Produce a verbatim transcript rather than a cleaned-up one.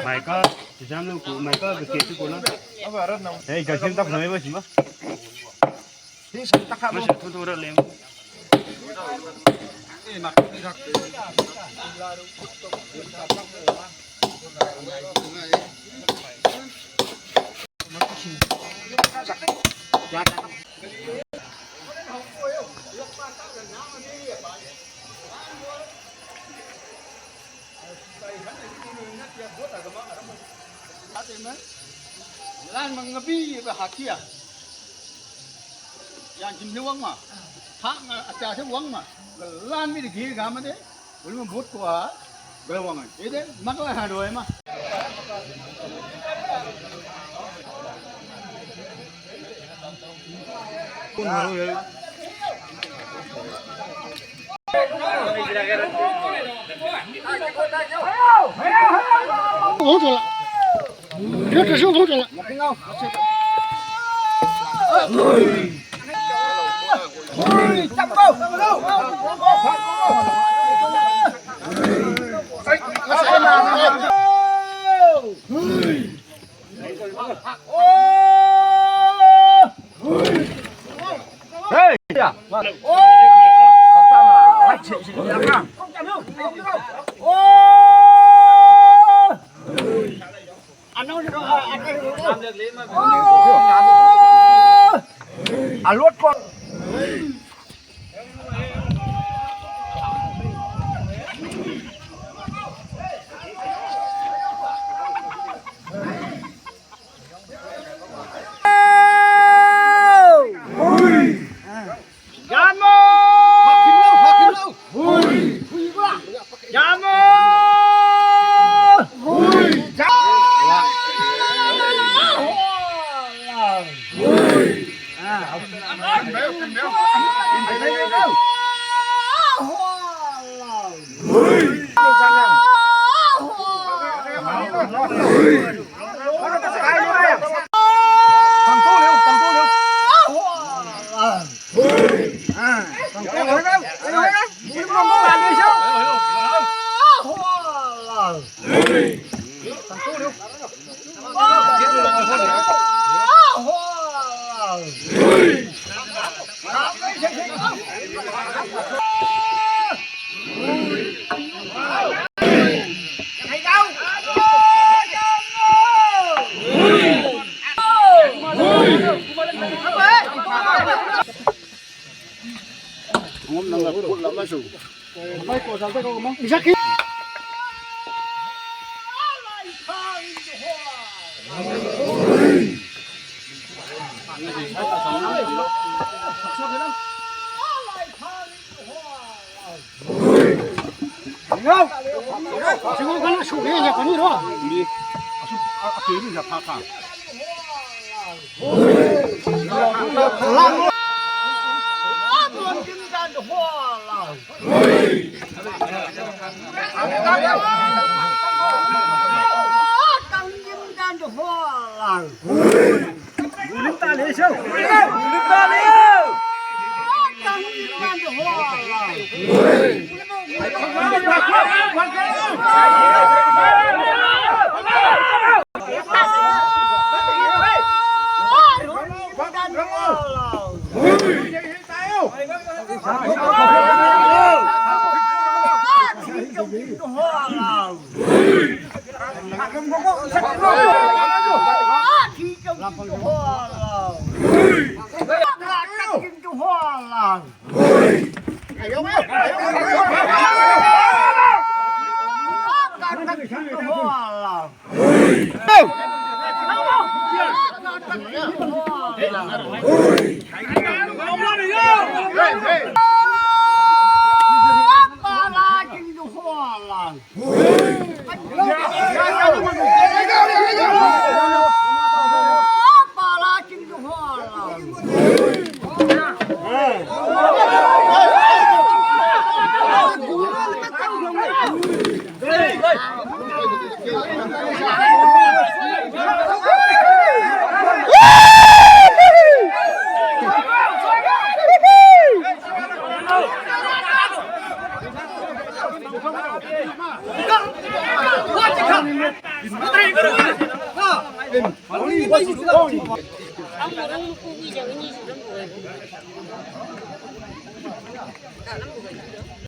Maika, jam lo ku, maika ke ke tu ko na. Hey, gasim tak na ba sima. Masih tu tu dah lem. Lan ma ngabi ba hakia. Yan jim ni wang ma. Ha nga acha se wang ma. Lan mi de ge ga ma de. Wal ma bot ko a. Ga wang. Ede mak la ha do ma. Ang marunong po iya, ini sudah po.